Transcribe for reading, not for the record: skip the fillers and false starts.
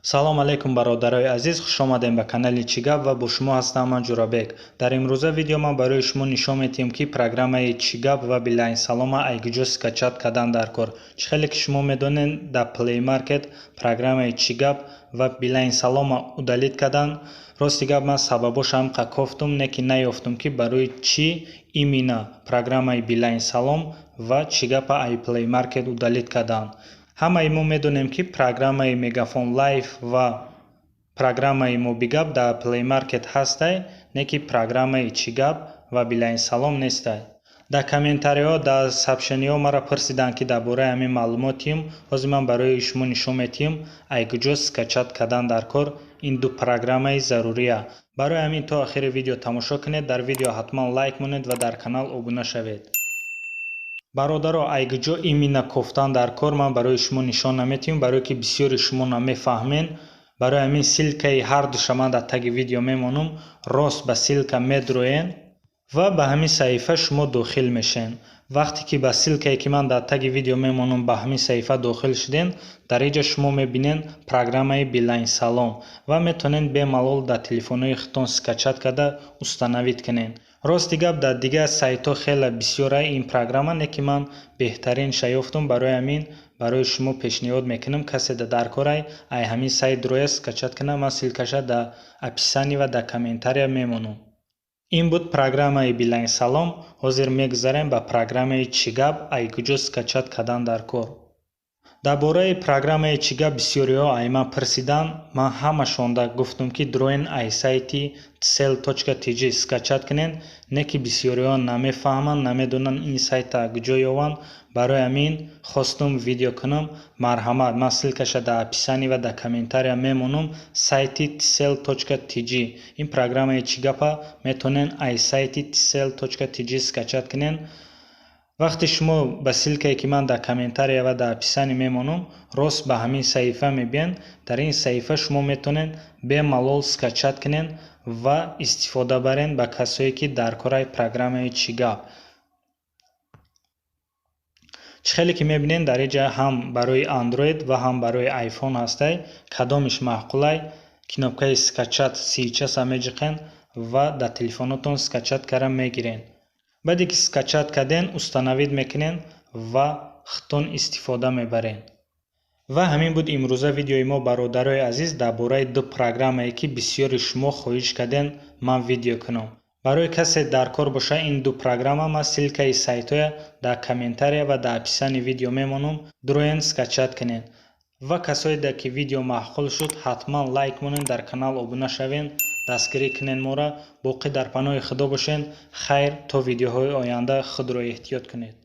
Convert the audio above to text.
Салом алейкум, бародарои азиз, хуш омадем ба канали Чӣ гап ва бо шумо ҳастам ман, Ҷурабек. Дар имрӯза видео ман барои шумо нишон медиҳем, ки программаи Чӣ гап ва Билайн Салома ай куҷо скачать кардан дар кор. Чӣ хеле ки шумо медонед, дар Play Market программаи Чӣ гап ва Билайн Салома удалить кардан. Рости гап, ман сабабош ҳамқа кофтум, не ки наёфтум, ки барои чӣ именно программаи Билайн Салом ва Чӣ гапа ай Play Market удалить кардан. Ҳамаи мо медонем, ки программаи Мегафон Лайф ва программаи Мобигап дар Play Market ҳастай, не ки программаи Чӣ гап ва Билайн Салом нестай. Дар комментариҳо, дар сообщениҳо маро пурсиданд, ки дар бораи ҳамин маълумотиюм. Ҳозир ман барои шумо нишон медиҳем, ай куҷо скачать кардан дар кор ин ду программаи зарурия. Барои ҳамин то охири видео тамошо кунед, дар видео ҳатман лайк монед ва дар канал обуна шавед. Бародаро, ай куҷо именно кофтан дар кор, ман барои шумо нишон наметиҳам, барое ки бисёри шумо намефаҳмен. Барои ҳамин ссылкаи ҳардуша ман дар таги видео мемонам. Рост ба ссылка медроен ва ба ҳамин саҳифа шумо дохил мешавед. Вақте ки ба ссылкае, ки ман дар таги видео мемонам, ба ҳамин саҳифа дохил шуден, дар инҷа шумо мебинед программаи Билайн Салом ва метавонед бемалол дар телефонҳои худтон скачать карда установить кунед. Рости гап, дар дигар сайтҳо хеле бисёра ин программа, не ки ман беҳтаринша ёфтум, барои ҳамин барои шумо пешниҳод мекунам. Касе да дар корай, ай ҳамин сайт роя скачать кунад, ман ссылкаша дар описание ва дар комментария мемонам. Ин буд программаи Билайн Салом. Ҳозир мегузарем ба программаи Чӣ гап, ай куҷо скачать кардан дар кор. Дар бораи программаи Чӣ гап бисёриҳо ай ман пурсиданд. Ман ҳамашонда гуфтум, ки дроен ай сайти tcell.tj скачать кунед, не ки бисёриҳо намефаҳманд, намедонанд ин сайта куҷо ёванд. Барои ҳамин хостум видео кунам. Марҳамат, ман ссылкаша дар описание ва дар комментария мемонам. Сайти tcell.tj, ин программаи Чӣ гапа метавонед ай сайти tcell.tj скачать кунед. Вақте шумо ба ссылкае, ки ман дар комментария ва дар описание мемонам, рост ба ҳамин саҳифа мебиёнд, дар ин саҳифа шумо метавонед бемалол скачать кунед ва истифода баред. Ба касое ки дар кораи программаи Чӣ гап, чӣ хеле ки мебинед, дар инҷа ҳам барои Android ва ҳам барои iPhone ҳастай. Кадомиш маъқулай, кнопкаи скачать сейчас-а меҷиқен ва дар телефонотон скачать карда мегирен. Баъде ки скачать карден, установить мекунед ва худтон истифода мебаред. Ва ҳамин буд имрӯза видеои мо, бародарои азиз, дар бораи ду программае, ки бисёри шумо хоҳиш карден ман видео кунам. Барои касе дар кор боша ин ду программа, ман ссылкаи сайтҳоя дар комментария ва дар описании видео мемонам, дроен скачать кунед. Ва касое ки видео маъқул шуд, ҳатман лайк монед, дар канал обуна шавед, дастгирӣ кунед моро. Боқӣ дар паноҳи Худо бошед. Хайр, то видеоҳои оянда, худро эҳтиёт кунед.